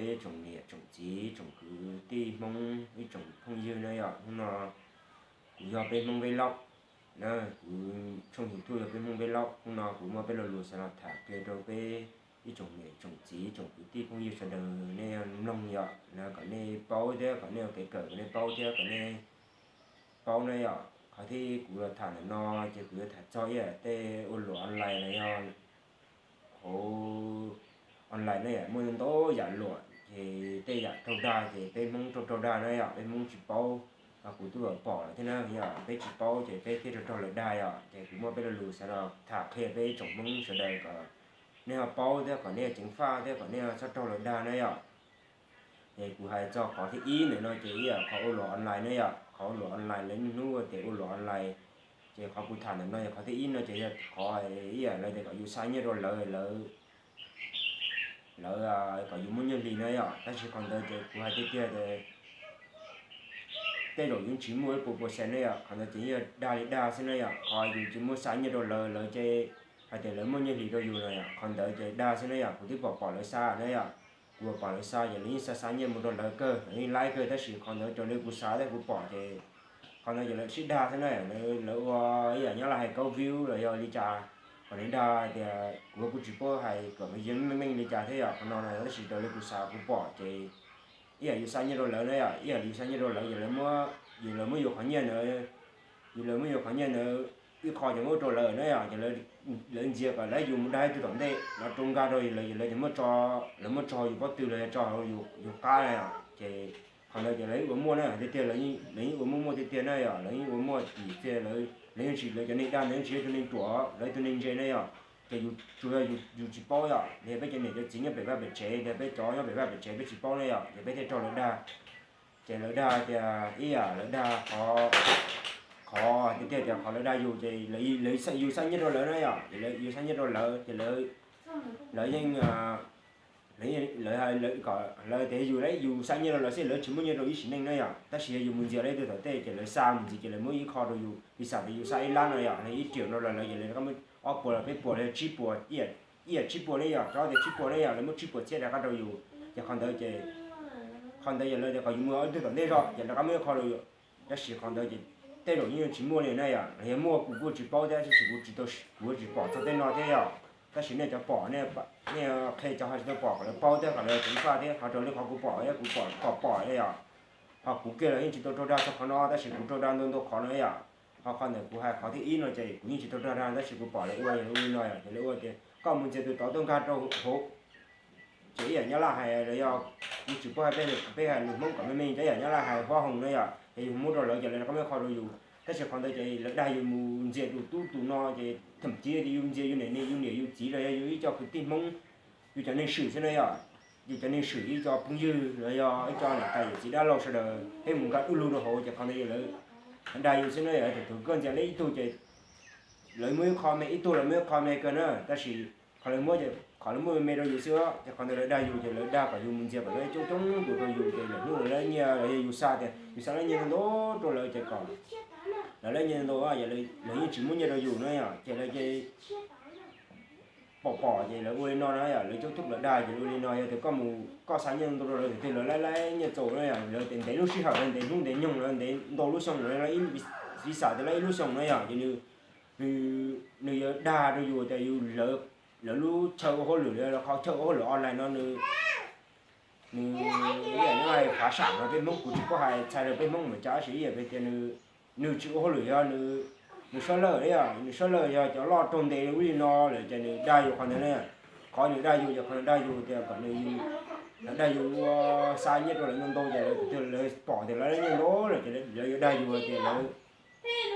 Ib tsoom niam tsoom txiv tsoom kwv tij Hmoob ib tsoom phooj ywg na yom, hnub no kuv yog peb Hmoob Vlog na, kuv tshooj YouTube yog peb Hmoob Vlog. Hnub no kuv muaj peb lo lus xav los tham qhia rau peb ib tsoom niam tsoom txiv tsoom kwv tij phooj ywg sawv daws nej mloog yom, kom nej paub thiab kom nej ua kev kawm kom nej paub thiab kom nej paub na yom. Qhov thib kuv los tham ntawm no ces kuv yuav tham txog ib yam tej ua luam online los yog hauv online na yom, muaj ntau yam luam ces tej yam raug dag ces peb Hmoob raug raug dag na yom, peb Hmoob tsis paub. Kuv twb pom lawm thiab na yom, peb tsis paub ces peb thiaj raug raug lawv dag yom. Ces kuv muaj peb lo lus xav los tham qhia peb tsoom Hmoob sawv daws kom nej ho paub thiab kom nej ceev faj thiab kom nej txhob raug lawv dag na yom. Ces kuv hais txog qhov thib ib ntawm no ces ib yam qhov ua luam online na yom, qhov ua luam online lawv niaj hnub tias ua luam online. Ces qhov kuv tham ntawm no yog qhov thib ib no ces yog qhov ib yam lawv tias kom yus xa nyiaj rau lawv, lawv lawv kom yus muaj nyiaj hli na yom. Tab sis qhov ntawd ces kuv hais tiag tiag tias tej zaum yus tsis muaj ib puas puas xees na yom, qhov ntawd ces yog dag li dag xwb na yom. Qhov yus tsis muaj xa nyiaj rau lawv, lawv ces hais tias lawv muaj nyiaj hli rau yus no yom, qhov ntawd ces dag xwb na yom. Kuv twb pom pom lawv xa na yom, kuv pom lawv xa ces lawv yeej xa xa nyiaj mus rau lawv kawg, lawv yeej laib kawg. Tab sis qhov ntawd raws li kuv xav thiab kuv pom ces qhov ntawd ces lawv sib dag xwb na, lawv ua ib yam nyob los hais kauj view los yog li cas, kom nws dag tias kuv kuj tsis paub hais kom nws yeej meej meej li cas thiab yom. Qhov no no tab sis raws li kuv xav kuv pom ces ib yam yus xa nyiaj rau lawv na yom, ib yam yus xa nyiaj rau lawv ces lawv muab, yus lawv muab yus qhov nyiaj ntawd, yus lawv muab yus qhov nyiaj ntawd ib qho ces muab rau lawv na yom, ces lawv ntxias kom lawv yus mus dag ib tug tom ntej no rau nkag rau yus lawv, ces lawv ces muab tso, lawv muab tso yus pob tw los yog tso yus qab na yom. Ces qhov ntawd ces lawv yeej ua muaj na, tiag tiag lawv yeej ua muaj muaj tiag tiag na yom, lawv yeej ua muaj tim tiag. Lawv yeej tsis, lawv cov neeg dag ntawd yeej tsis yog tus neeg ruam, lawv tus neeg ntse na yom. Ces yus tsuas yog yus tsis paub yom, los yog peb cov niam cov txiv nyob pem vaj pem tsev, los peb cov nyob pem vaj pem tsev peb tsis paub na yom, ces peb thiaj raug lawv dag. Ces lawv dag tias ib yam lawv dag qhov, qhov tiag tiag tias qhov lawv dag yus ces yus xa nyiaj rau lawv na yom, ces yus xa nyiaj rau lawv ces lawv yeej, lawv, lawv tias yus, yus xa nyiaj rau lawv xwb, lawv tsis muaj nyiaj rau ib sim neej na yom. Tab sis yog yus mus ntxias lawv ib tug tom ntej ces lawv xa mus ntxiv ces lawv muab ib qho rau yus, piv xam tias yus xa ib lab no yom, lawv ib triệu rau lawv, lawv ces lawv muab ob puas los peb puas los tsib puas, ib yam tsib puas ne yom, rov tias tsib puas ne yom, lawv muab tsib puas txhiab rov qab rau yus. Ces qhov ntawd ces, qhov ntawd ces lawv tias kom yus mus ib tug tom ntej zog ces rov qab muab ib qho rau yus. Tab sis qhov ntawd ces tej zaum yeej tsis muaj li na yom, los yog muaj kuv kuj tsis paub thiab, tab sis kuv tsis tau, kuv tsis pom txog tej no thiab yom. Tab sis nej cov pom, nej qhia cov ho tsis tau pom kom lawv paub thiab kom lawv ceev faj thiab. Qhov raws li qhov kuv pom thiab kuv pom, pom pom yom, ho kuv kiag los yeej tsis tau raug dag txog qhov no, tab sis kuv raug dag ntau ntau qhov no yom. Ho qhov ntawm kuv hais qhov thib ib no ces kuv yeej tsis tau raug dag, tab sis kuv pom lawv ua li no yom, ces lawv ua tias koj mus ntxias tus tod tuaj nkag rau hauv. Ces ib yam nyob laj hais los yog, yus tsis paub hais peb, peb hais lus Hmoob kom meej meej ces ib yam nyob laj hais huab hoos na yom, ces yus muab rau lawv ces lawv rov qab muab qho rau yus. Tab sis qhov ntawd ces lawv dag yus mus ntxias tus tub tus no ces thậm chí yus ntxias yus niam, yus niam yus txiv los yog yus ib co kwv tij Hmoob, yus cov neeg swm xwb na yom, yus cov neeg swm ib co phooj ywg los yog ib co niam tais yawm txiv dab laug sawv daws peb mus nkag du lug rau hauv ces qhov ntawd yog lawv, lawv dag yus xwb na yom. Thaum koj ntxias lawv ib tug ces lawv muab ib qho me, ib tug lawv muab ib qho me kawg na, tab sis qhov lawv muab ces qhov lawv muab me me rau yus xwb, ces qhov ntawd lawv dag yus ces lawv dag kom yus mus ntxias kom lawv coob coob tus rau yus ces lawv hnub lawv nyiaj los yog yus xa tias yus xa lawv nyiaj ntau rau lawv ces kom lawv lawv nyiaj ntau, lawv yeej tsis muab nyiaj rau yus na yom, ces lawv ces pom pom ces lawv ua li no na yom, lawv coob tus lawv dag ces lawv ua li no. Yog tias koj mus koj xa nyiaj ntau rau lawv tias lawv laib laib nyiaj txaus na yom, lawv tias ntev lub sij hawm, ntev hnub ntev nyoog, lawv ntev ntau lub xyoo, lawv ib, piv xam tias lawv ib lub xyoo na yom, ces nws, nws yuav dag rau yus tias yus lawv lub chaw ua hauj lwm, lawv qhov chaw ua hauj lwm online no nws, nws ib yam nyob hais phá sản no peb Hmoob, kuv tsis paub hais txhais rau peb Hmoob mus cas, tab sis ib yam tias nws, nws tsis ua hauj lwm yog nws, nws suab lawj yom, nws suab lawj yog cov loj raug ntes ub li no lawm ces nws dag yus qhov ntawd na. Qhov nws dag yus ces qhov nws dag yus tias kom nws, dag yus ua xa nyiaj rau lawv ntau ntau ces lawv, lawv pom tias lawv nyiaj ntau lawm ces lawv yuav dag yus tias lawv,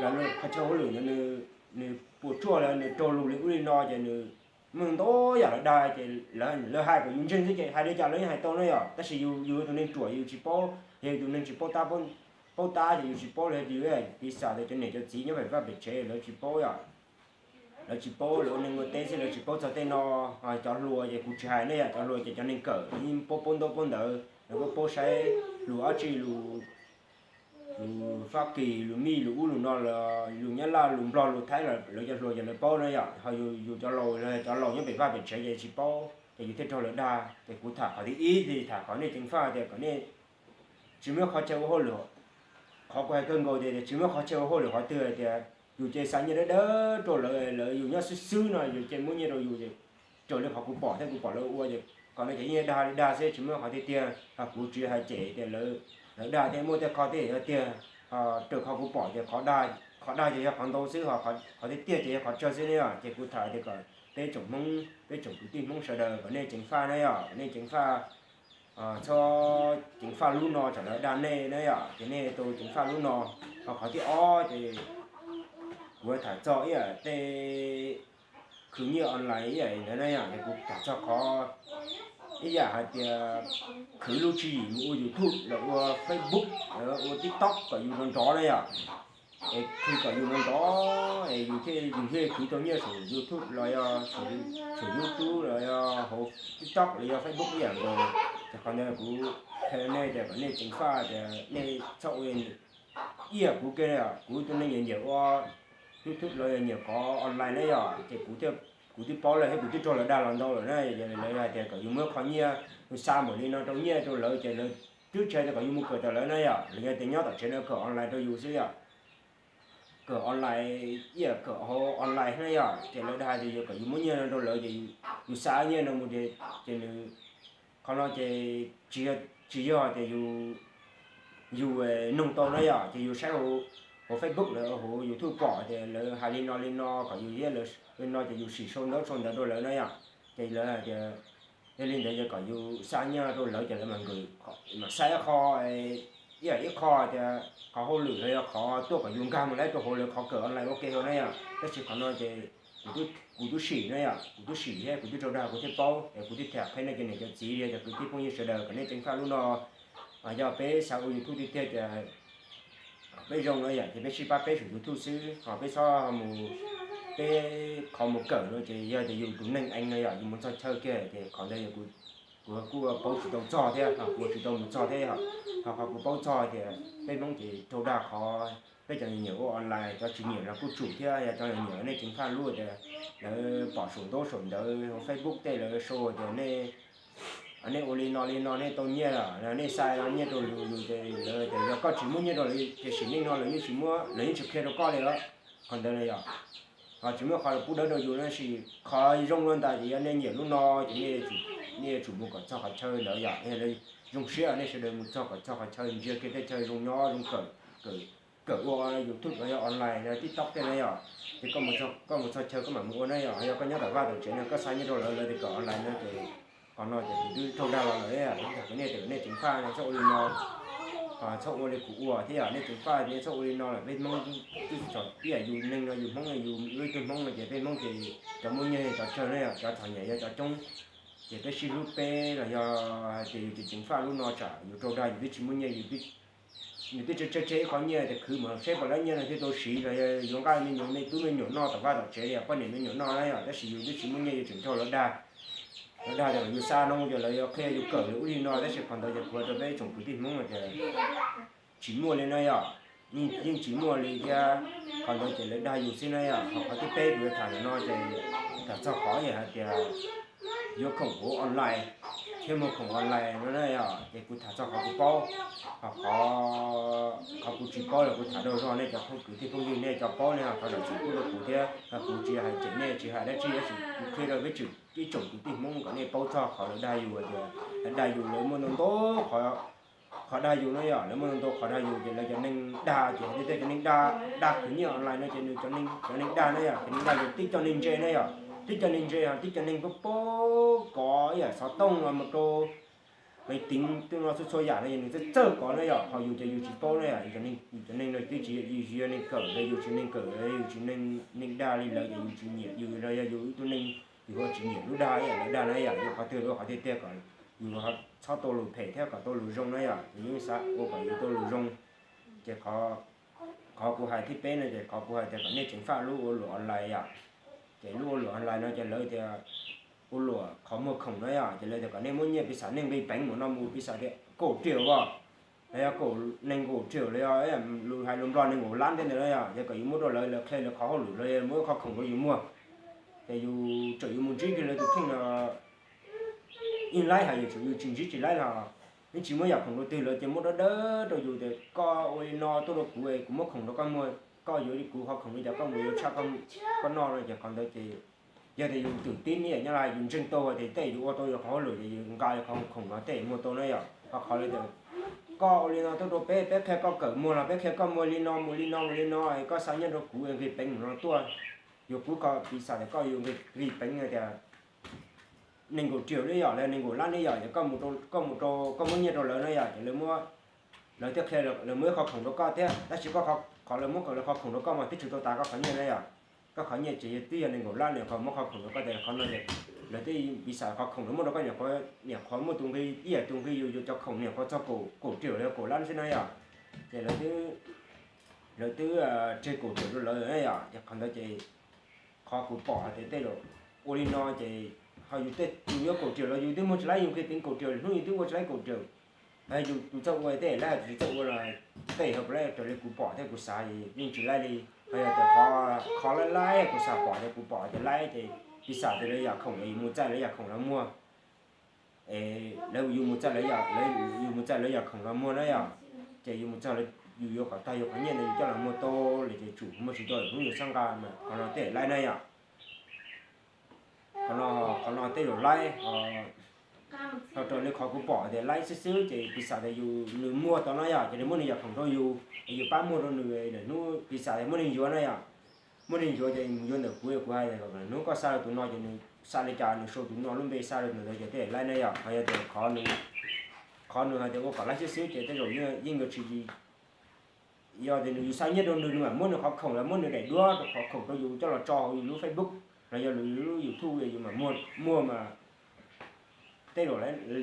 lawv qhov chaw hauj lwm no nws, nws puas tsuaj, lawv nws raug lus li ub li no ces nws muaj ntau yam lawv dag ces lawv hais kom yus ntseeg xwb ces hais li cas lawv yeej hais tau na yom. Tab sis yus, yus yog tus neeg ruam yus tsis paub, yog tus neeg tsis paub tab, paub tab ces yus tsis paub li. Yus piv xam tias cov niam cov txiv nyob pem vaj pem tsev lawv tsis paub yom, lawv tsis paub, lawv ua neeg ua teb xwb lawv tsis paub txog tej no. Cov hluas ces kuv tsis hais ne yom, cov hluas ces cov neeg kawm yeej paub, paub ntaub paub ntawv, lawv paub, paub saib lus dab tsi, lus, lus Fab Kis, lus Mij, lus ub lus no, lus Nyab Laj, lus Nplog, lus Thaib, lawv cov hluas ces lawv paub na yom. Ho yus, yus cov laus, cov laus nyob pem vaj pem tsev ces tsis paub. ces yus thiaj raug lawv dag. Ces kuv tham qhov thib ib ces tham qhov nej ceev faj tias kom nej tsis muaj qhov chaw ua hauj lwm. Qhov kuv hais kawg nkaus tias tsis muaj qhov chaw ua hauj lwm qhov twg tias yus ces xa nyiaj dawb dawb rau lawv, lawv yus nyob xwb xwb no yus ces muab nyiaj rau yus ces raws li qhov kuv pom thiab kuv pom lawv ua ces qhov no ces yeej dag li dag xwb tsis muaj qhov tiag tiag. Kuv tsis hais cem tias lawv, lawv dag thiab muaj tej qho thiab yog tiag. Raws qhov kuv pom ces qhov dag ces yog qhov ntau xwb, qhov tiag tiag ces yog qhov tsawg xwb ne yom. Ces kuv tham tias kom peb tsoom Hmoob, peb tsoom kwv tij Hmoob sawv daws kom nej ceev faj na yom, kom nej ceev faj, txhob ceev faj lub no tsam lawv dag nej na yom, ces nej tau ceev faj lub no. Ho qhov thib ob ces kuv tham txog ib yam tej khwv nyiaj online ib yam ntawd na yom, es kuv tham txog qhov ib yam hais tias khwv lub tswv yim mus ua YouTube los ua Facebook los ua TikTok kom yus nrov nrov na yom. Es khwv kom yus nrov nrov es yus thiaj, yus thiaj khwv tau nyiaj saum YouTube los yog saum YouTube los yog hauv TikTok los yog Facebook ib yam nkaus. Ces qhov ntawd kuv qhia nej tias kom nej ceev faj tias nej txhob ua ib yam kuv kiag, kuv tus neeg nyiam nyiam ua YouTube los yog nyiam qhov online na yom, ces kuv thiaj, kuv twb paub lawm thiab kuv twb raug lawv dag los ntau lawm na. Lawv hais tias kom yus muab qhov nyiaj, yus xa npaum li no rau nyiaj rau lawv ces lawv twb tshaj tias kom yus mus kawm tom lawv na yom, los yog tias nyob tom tsev no kawm online rau yus xwb yom. Kawm online, ib yam kawm hauv online na yom, ces lawv dag tias yog kom yus muab nyiaj no rau lawv ces yus xa nyiaj no mus ces, ces nws, qhov no ces tsis yog, tsis yog tias yus, yus noog tau na yom, ces yus saib hauv Facebook los hauv YouTube pom tias lawv hais li no li no kom yus thiab lawv li no ces yus sim sau ntawv sau ntawv rau lawv na yom. Ces lawv hais tias yog li ntawd yog kom yus xa nyiaj rau lawv ces lawv mam nkaum, mam xa ib qho, ib yam ib qho tias qhov hauj lwm los yog qhov tuaj kom yus nkag mus laib rau hauv lawv qhov kawm online ua ke hauv na yom. Tab sis qhov no ces kuv twb sim na yom, kuv twb sim thiab kuv twb raug dag kuv thiaj paub es kuv thiaj tham qhia nej cov niam cov txiv li cov kwv tij phooj ywg sawv daws kom nej ceev faj lub no. Yog peb xav ua YouTube tiag tiag ces peb zoo na yom, ces peb sib pab peb saum YouTube xwb, ho peb txhob mus, peb qhov mus kawm no ces yog tias yus tus neeg eev no yom, yus mus txog chaw kiag ces qhov ntawd kuv kuj paub tsis tau txog thiab, kuv tsis tau mus txog thiab. Ho qhov kuv paub txog tias peb Hmoob ces raug dag qhov peb cov nyiam ua online, cov tsis nyiam los kuj tsum thiab, yog cov nyiam nej ceev faj lub tias lawv pom saum ntaub saum ntawv hauv Facebook tej lawv sau tias nej, nej ua li no li no nej tau nyiaj lawm, nej xa nyiaj rau lawv, lawv tias yog koj tsis muab nyiaj rau lawv ces sim neej no lawv yeej tsis muab, lawv yeej tsis qhia rau koj li os. Qhov ntawd na yom, ho tsis muaj qhov pub dawb rau yus tab sis qhov zoo los ntawd ces yog nej nyiam lub no ces nej yuav tsum mus kom txog qhov chaw ntawd yom, yog lawv zoo siab nej sawv daws mus txog kom txog qhov chaw ntsia kiag tej chaw zoo nyob zoo kawm, kawm ua YouTube los yog online los TikTok tej na yom. Ces koj mus txog chaw koj mam mus ua na yom, yog koj nyob tom vaj tom tsev no koj xa nyiaj rau lawv, lawv tias kawm online no ces qhov no ces kuv twb raug dag los lawm, kuv tham kom nej tias nej ceev faj no txhob ua li no, txhob ua li kuv ua thiab yom, nej ceev faj nej txhob ua li no lawm, peb Hmoob twb txom ib yam yus neeg no, yus Hmoob no, yus lub tug Hmoob no ces peb Hmoob ces cov muaj nyiaj cov tsawg na yom, cov txom nyem yog cov coob. Ces peb sib hlub peb los yog hais tias yus tsis ceev faj lub no tsam yus raug dag yus twb tsis muaj nyiaj, yus twb tseg tseg ib qho nyiaj tias khwv mus seb puas lab nyiaj no thiaj tau siv los yog yuav nqaij me nyuam me tub me nyuam noj tom vaj tom tsev li poj niam me nyuam noj na yom, tab sis yus twb tsis muaj nyiaj yus tseem raug lawv dag. Lawv dag tias yus xa no ces lawv yuav qhia yus kawm li ub li no, tab sis qhov ntawd ces kuv hais rau peb tsoom kwv tij Hmoob no ces tsis muaj li na yom, yeej tsis muaj li thiab. Qhov ntawd ces lawv dag yus xwb na yom. Ho qhov thib peb kuv yuav tham ntawm no ces tham txog qhov yog hais tias yuav khoom hauv online thiab muag khoom online no na yom, ces kuv tham txog qhov kuv paub. Ho qhov kuv tsis paub los kuv tham rau zog nej cov phooj kwv tij phooj ywg nej cov paub nej ho thov zam txim pub rau kuv thiab. Kuv tsis hais cem nej tsis hais dab tsi, tab sis kuv qhia rau peb ib tsoom kwv tij Hmoob kom nej paub txog qhov lawv dag yus tias, lawv dag yus lawv muaj ntau ntau qhov, qhov dag yus na yom, lawv muaj ntau ntau qhov dag yus ces lawv cov neeg dag ces hais tias tej cov neeg dag, dag khwv nyiaj online no ces nws cov neeg dag na yom, cov neeg dag ces tib co neeg ntse na yom, tib co neeg ntse ho tib co neeg paub paub kov ib yam xov tooj los mus rau maiv tiv tej no txhua txhua yam no ces nws txawj txawj kov na yom, ho yus ces yus tsis paub na yom, yus cov neeg no twb tsis yog, yus tsis yog neeg kawm los yus tsis neeg kawm los yus tsis neeg, neeg dag li lawv ces yus tsis nyiam, yus los yog yus ib tug neeg yus ho tsis nyiam lub dag ib yam lawv dag na yom, yus qhov twg los qhov tiag tiag kom yus txhob tau lus phem thiab kom tau lus zoo na yom, yus yeej xav ua kom yus tau lus zoo. Ces qhov kuv hais thib peb no ces qhov kuv hais tias kom nej ceev faj lub ua luam online yom. Ces lub ua luam online no ces lawv tias ua luam qhov muag khoom na yom, ces lawv tias kom nej muab nyiaj piv xam nej nqis peev mus no mus piv xam tias kaum triệu os, los yog kaum, nees nkaum triệu los yog lus hais lus Nplog nees nkaum lab tej ntawd na yom, ces kom yus muab rau lawv, lawv qhia lawv qhov hauj lwm los yog muab qhov khoom rau yus muag. Ces yus tseem yuav mus ntsib kiag lawv tus kheej no, yeej laib hais yus tseem yus tsis ntsib tsis laib los yeej tsis muab yam khoom rau twg lawv ces muab dawb dawb rau yus tias koj ua li no tuaj rau kuv, kuv muab khoom rau koj muag, koj yuav li kuv qhov khoom li cas koj mus yuav tshaj koj noj no ces qhov ntawd ces yog tias yus twm tib ib yam nyob los yus ntseeg tau tias tej yus ua tau yus qhov hauj lwm ces yus nqa qhov khoom no tej muag tau na yom. Ho qhov li tias koj ua li no tuaj rau peb, peb qhia koj kawm muag los peb qhia koj muag li no mus li no mus li no, koj xa nyiaj rau kuv nqis peev mus no tuaj, yus kuv koj piv xam tias koj yuav nqis peev tias nees nkaum triệu ne yom, lawv nees nkaum lab ne yom, ces koj mus rau, koj muab nyiaj rau lawv na yom, ces lawv muab, lawv thiaj qhia lawv muab ib qho khoom rau koj thiab, tab sis koj qhov lawv muab lawv qhov khoom rau koj mas twb tsis tau tas koj qhov nyiaj na yom. Koj qhov nyiaj ces twb yog nees nkaum lab, niam qhov muab qhov khoom rau koj tias qhov no ces lawv twb piv xam qhov khoom lawv muab rau koj niam qhuav, niam qhov muaj tus nqi ib yam tus nqi yus yuav cov khoom niam qhuav txog kaum, kaum triệu los yog kaum lab xwb na yom. Ces lawv twb, lawv twb tseg kaum triệu rau lawv na yom, ces qhov ntawd ces qhov kuv pom hais tias tej zaum ua li no ces ho yus tej yus yuav kaum triệu los yus twb muag tsis laib, yus nqis peev kaum triệu hnub yus twb ua tsis laib kaum triệu. Yus tus txawj ua tej laib, tus tsis txawj ua los tej ho puas laib raws li kuv pom thiab kuv xav yeej tsis laib li. Ho yog tias qhov laib laib kuv xav pom ces kuv pom tias laib ces piv xam tias lawv yam khoom es yus mus txais lawv yam khoom los muag, es lawv yus mus txais lawv yam, yus mus txais lawv yam khoom los muag na yom, ces yus mus txog yus yuav kom tag yus qhov nyiaj ntawd yus coj los muag tau lawm ces tsum muag tsis tau lawm hnub yus txhawb nqa mas qhov no tej laib na yom. Qhov no, qhov no tej zaum laib, ho raws li qhov kuv pom tias laib xwb xwb ces piv xam tias yus, nws muag tau no yom, ces nws muab nws yam khoom rau yus es yus pab muag rau nws, lwm hnub piv xam tias muaj neeg yuav na yom, muaj neeg yuav ces mus yuav ntawm kuv, kuv hais tias hnub koj xa rau tus no ces nws xa li cas nws sau tus no lub npe xa rau ntawd ces tej laib na yom. Ho yog tias qhov nws, qhov nws hais tias ua kom laib xwb xwb ces tej zaum yeej yuav tsis, yog tias nws yus xa nyiaj rau nws, nws mam muab nws qhov khoom los muab nws daim duab rau qhov khoom rau yus coj los tso hauv yus lub Facebook los yog yus lub YouTube yus mam muag, muag mas tej zaum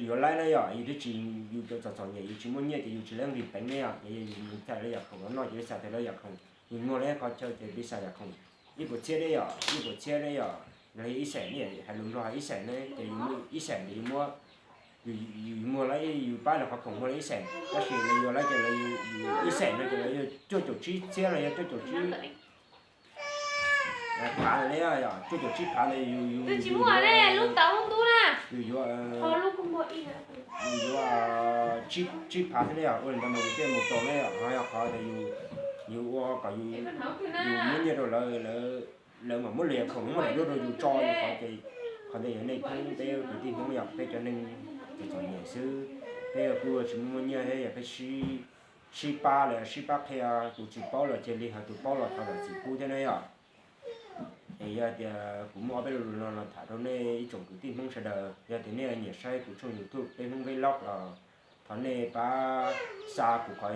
yuav laib na yom. Yus twb tsis, yus cov txom txom nyem yus tsis muaj nyiaj ces yus tsis laib nqis peev ne yom, ces yus mus txais lawv yam khoom los noj ces piv xam tias lawv yam khoom, yus muag lawv qhov chaw ces piv xam yam khoom ib puas txhiab ne yom, ib puas txhiab ne yom, los yog ib xeem ne, hais lus Nplog hais ib xeem ne ces yus muag ib xeem ces yus muab, yus muag lawv, yus pab lawv qhov khoom muag lawv ib xeem, tab sis lawv yuav laib ces lawv ib xeem no ces lawv yuav cuaj caum tsib txhiab los yog cuaj caum tsib phav ntawd ne yom, cuaj caum tsib phav ntawd yus, yus yuav, yus yuav tsib phav thiab ne yom, ua li ntawd mas yus thiaj mus tau ne yom. Ho yog qhov tias yus ua kom yus, yus muab nyiaj rau lawv, lawv mam muab lawv yam khoom muab daim duab rau yus tso yus qhov ces, qhov ntawd yog nej Hmoob, peb kwv tij Hmoob yom, peb cov neeg txom txom nyem xwb, peb kuj tsis muaj nyiaj thiab yog peb sib pab los sib pab qhia, tus tsis paub los cia li, ho tus paub los thov zam txim pub thiab na yom. Es yog tias kuv muaj ob peb lo lus no los tham rau nej ib tsoom kwv tij Hmoob sawv daws, yog tias nej nyiam saib kuv tshooj YouTube Peb Hmoob Vlog los thov nej pab xa kuv qhov,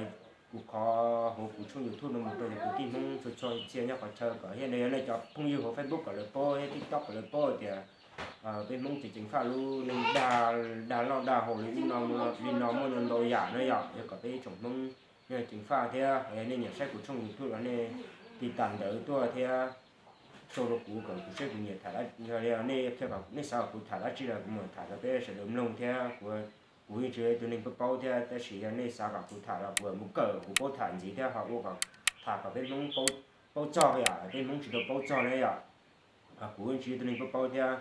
kuv qhov hauv kuv tshooj YouTube no mus rau cov kwv tij Hmoob txhua txhua txhia nyob qhov chaw kom thiab nej yog nej cov phooj ywg hauv Facebook kom lawv paub thiab TikTok kom lawv paub tias peb Hmoob ces ceev faj lub neej dag, dag loj dag haus li ub no li no muaj ntau yam na yom. Yog kom peb ib tsoom Hmoob nej ceev faj thiab, yog nej nyiam saib kuv tshooj YouTube los nej tiv tas ntawd tuaj thiab sau rau kuv kom kuv saib kuv nyiam tham dab, yog nej qhia kom nej xav kom kuv tham dab tsi los kuv mam tham rau peb sawv daws mloog thiab. Kuv, kuv yeej tsis yog tus neeg paub paub thiab, tab sis yog nej xav kom kuv tham los kuv mus kawm kuv paub tham ntxiv thiab ho ua kom tham kom peb Hmoob paub txog yom, peb Hmoob tsis tau paub txog na yom. Kuv yeej tsis yog tus neeg paub paub thiab.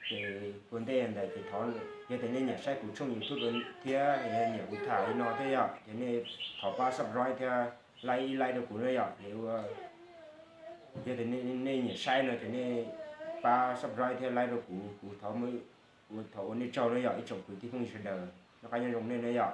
Ces ua ntej ntawd ces thov, yog tias nej nyiam saib kuv tshooj YouTube thiab nyiam kuv tham li no thiab yom, ces nej thov pab subscribe thiab like ib like rau kuv na yom. Ces ua, yog tias nej nyiam saib no ces nej pab subscribe thiab like rau kuv, kuv thov, kuv thov ua nej tsaug na yom, ib tsoom kwv tij phooj ywg sawv daws noj qab nyob zoo nej na yom.